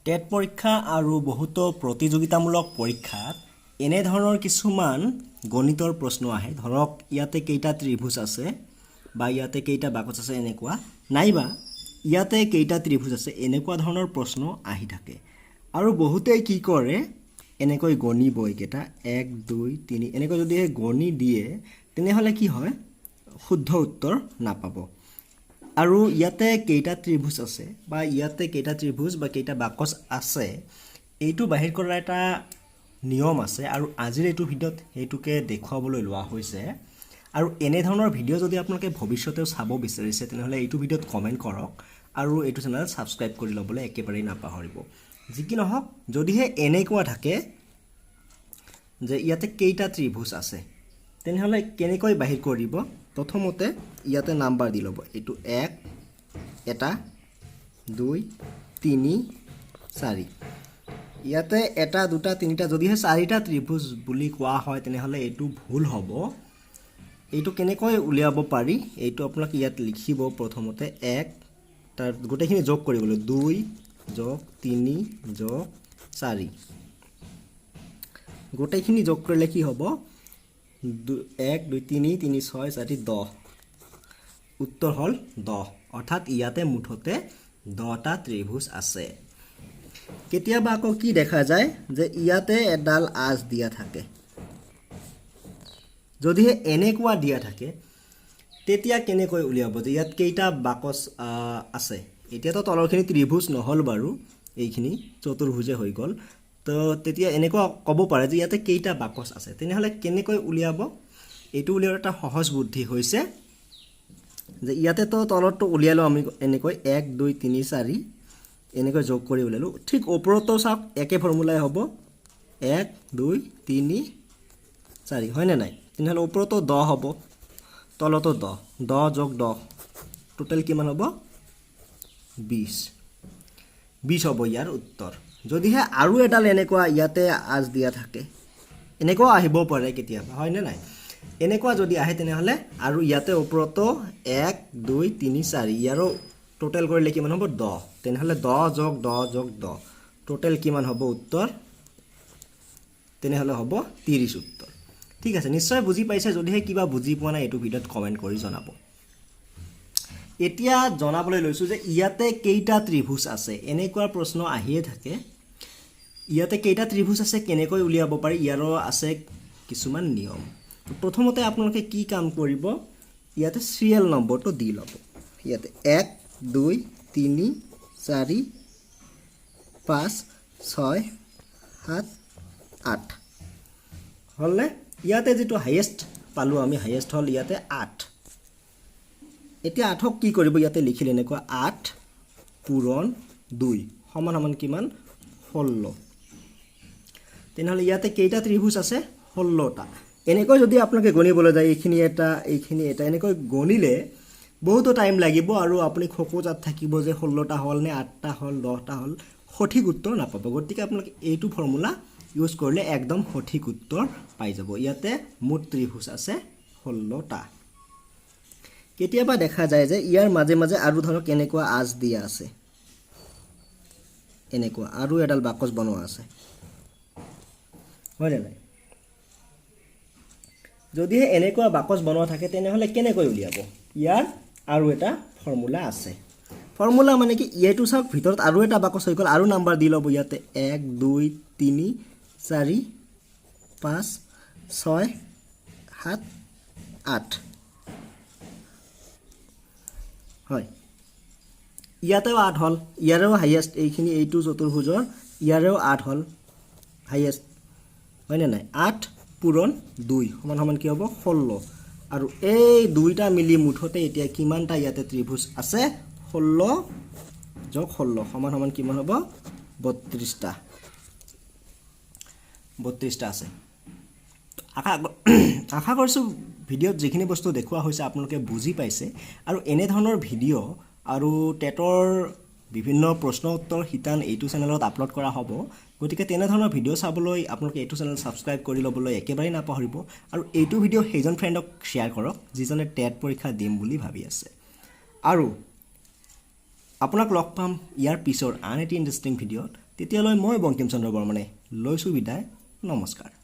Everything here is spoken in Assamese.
টেট পৰীক্ষা আৰু বহুতো প্ৰতিযোগিতামূলক পৰীক্ষাত এনেধৰণৰ কিছুমান গণিতৰ প্ৰশ্ন আহে। ধৰক ইয়াতে কেইটা ত্ৰিভুজ আছে বা ইয়াতে কেইটা বাকচ আছে এনেকুৱা, নাইবা ইয়াতে কেইটা ত্ৰিভুজ আছে এনেকুৱা ধৰণৰ প্ৰশ্ন আহি থাকে। আৰু বহুতেই কি কৰে, এনেকৈ গণিব এইকেইটা 1 2 3 এনেকৈ যদি গণি দিয়ে তেনেহ'লে কি হয়, শুদ্ধ উত্তৰ নাপাব। আৰু ইয়াতে কেইটা ত্ৰিভুজ আছে বা ইয়াতে কেইটা ত্ৰিভুজ বা কেইটা বাকচ আছে এইটো বাহিৰ কৰাৰ এটা নিয়ম আছে, আৰু আজিৰ এইটো ভিডিঅ'ত সেইটোকে দেখুৱাবলৈ লোৱা হৈছে। আৰু এনেধৰণৰ ভিডিঅ' যদি আপোনালোকে ভৱিষ্যতেও চাব বিচাৰিছে তেনেহ'লে এইটো ভিডিঅ'ত কমেণ্ট কৰক আৰু এইটো চেনেল ছাবস্ক্ৰাইব কৰি ল'বলৈ একেবাৰেই নাপাহৰিব। যি কি নহওক, যদিহে এনেকুৱা থাকে যে ইয়াতে কেইটা ত্ৰিভুজ আছে তেনেহ'লে কেনেকৈ বাহিৰ কৰিব, প্ৰথমতে ইয়াতে নাম্বাৰ দি ল'ব, এইটো 1 এটা 2 3 4, ইয়াতে এটা দুটা তিনিটা, যদিহে চাৰিটা ত্ৰিভুজ বুলি কোৱা হয় তেনেহ'লে এইটো ভুল হ'ব। এইটো কেনেকৈ উলিয়াব পাৰি, এইটো আপোনাক ইয়াত লিখিব প্ৰথমতে 1, তাৰ গোটেইখিনি যোগ কৰিবলৈ 2 যোগ 3 যোগ 4, গোটেইখিনি যোগ কৰিলে কি হ'ব, 1 2 3 3 6 4 10, উত্তৰ হ'ল 10। অৰ্থাৎ ইয়াতে মুঠতে 10টা ত্ৰিভুজ আছে। কেতিয়াবা আকৌ কি দেখা যায় যে ইয়াতে এডাল আঁচ দিয়া থাকে, যদিহে এনেকুৱা দিয়া থাকে তেতিয়া কেনেকৈ উলিয়াব যে ইয়াত কেইটা বাকচ আছে। এতিয়াতো তলৰখিনি ত্ৰিভুজ নহ'ল বাৰু, এইখিনি চতুৰ্ভুজে হৈ গ'ল। তো তেতিয়া এনেকুৱা ক'ব পাৰে যে ইয়াতে কেইটা বাকচ আছে, তেনেহ'লে কেনেকৈ উলিয়াব, এইটো উলিওৱাৰ এটা সহজ বুদ্ধি হৈছে যে ইয়াতেতো তলতটো উলিয়ালোঁ আমি এনেকৈ 1 2 3 4 এনেকৈ যোগ কৰি উলিয়ালোঁ, ঠিক ওপৰতো চাওক একে ফৰ্মুলাই হ'ব 1 2 3 4, হয়নে নাই? তেনেহ'লে ওপৰতো 10 হ'ব, তলতো 10, 10 যোগ 10 টোটেল কিমান হ'ব, 20, 20 হ'ব ইয়াৰ উত্তৰ। যদিহে আৰু এডাল এনেকুৱা ইয়াতে আঁচ দিয়া থাকে, এনেকুৱাও আহিব পাৰে কেতিয়াবা, হয়নে নাই? এনেকুৱা যদি আহে তেনেহ'লে আৰু ইয়াতে ওপৰতো 1 2 3 4, ইয়াৰো টোটেল কৰিলে কিমান হ'ব, 10, তেনেহ'লে 10 যোগ 10 যোগ 10 টোটেল কিমান হ'ব উত্তৰ, তেনেহ'লে হ'ব 30 উত্তৰ। ঠিক আছে, নিশ্চয় বুজি পাইছে। যদিহে কিবা বুজি পোৱা নাই এইটো ভিডিঅ'ত কমেণ্ট কৰি জনাব। এতিয়া জনাবলৈ লৈছোঁ যে ইয়াতে কেইটা ত্ৰিভুজ আছে, এনেকুৱা প্ৰশ্ন আহিয়ে থাকে। ইয়াতে কেইটা ত্ৰিভুজ আছে কেনেকৈ উলিয়াব পাৰি, ইয়াৰো আছে কিছুমান নিয়ম। প্ৰথমতে আপোনালোকে কি কাম কৰিব, ইয়াতে চিৰিয়েল নম্বৰটো দি ল'ব। ইয়াতে 1 2 3 4 5 6 7 8 হ'লনে? ইয়াতে যিটো হাইয়েষ্ট পালোঁ আমি, হাইয়েষ্ট হ'ল ইয়াতে 8। এতিয়া 8ক কি কৰিব, ইয়াতে লিখিলে এনেকুৱা 8 পূৰণ 2 সমান সমান কিমান, 16। তেনেহ'লে ইয়াতে কেইটা ত্ৰিভুজ আছে, 16টা। এনেকৈ যদি আপোনালোকে গণিবলৈ যায়, এইখিনি এটা, এইখিনি এটা, এনেকৈ গণিলে বহুতো টাইম লাগিব আৰু আপুনি খোকোজাত থাকিব যে 16টা হ'ল নে 8টা হ'ল, 10টা হ'ল, সঠিক উত্তৰ নাপাব। গতিকে আপোনালোকে এইটো ফৰ্মুলা ইউজ কৰিলে একদম সঠিক উত্তৰ পাই যাব। ইয়াতে মুঠ ত্ৰিভুজ আছে 16টা। কেতিয়াবা দেখা যায় যে ইয়াৰ মাজে মাজে আৰু ধৰক এনেকুৱা আঁচ দিয়া আছে, এনেকুৱা আৰু এডাল বাকচ বনোৱা আছে, হয়নে নাই? যদিহে এনেকুৱা বাকচ বনোৱা থাকে তেনেহ'লে কেনেকৈ উলিয়াব, ইয়াৰ আৰু এটা ফৰ্মুলা আছে। ফৰ্মুলা মানে কি, এইটো চাওক ভিতৰত আৰু এটা বাকচ হৈ গ'ল, আৰু নাম্বাৰ দি ল'ব ইয়াতে 1 2 3 4 5 6 7 8, হয় ইয়াতেও 8 হ'ল, ইয়াৰেও হাইয়েষ্ট এইখিনি, এইটো চতুৰ্ভুজৰ ইয়াৰেও 8 হ'ল হাইয়েষ্ট, হয়নে নাই? 8 পূৰণ 2 সমান সমান কি হ'ব, 16। আৰু এই দুইটা মিলি মুঠতে এতিয়া কিমানটা ইয়াতে ত্ৰিভুজ আছে, 16 যোগ 16 সমান সমান কিমান হ'ব, 32টা, 32টা আছে। আশা কৰিছোঁ ভিডিঅ'ত যিখিনি বস্তু দেখুওৱা হৈছে আপোনালোকে বুজি পাইছে। আৰু এনেধৰণৰ ভিডিঅ' আৰু টেটৰ বিভিন্ন প্ৰশ্ন উত্তৰ শিতান এইটো চেনেলত আপলোড কৰা হ'ব। গতিকে তেনেধৰণৰ ভিডিঅ' চাবলৈ আপোনালোকে এইটো চেনেল ছাবস্ক্ৰাইব কৰি ল'বলৈ একেবাৰেই নাপাহৰিব। আৰু এইটো ভিডিঅ' সেইজন ফ্ৰেণ্ডক শ্বেয়াৰ কৰক যিজনে টেট পৰীক্ষা দিম বুলি ভাবি আছে। আৰু আপোনাক লগ পাম ইয়াৰ পিছৰ আন এটি ইণ্টাৰেষ্টিং ভিডিঅ'ত। তেতিয়ালৈ মই বংকিম চন্দ্ৰ বৰ্মনে লৈছোঁ বিদায়। নমস্কাৰ।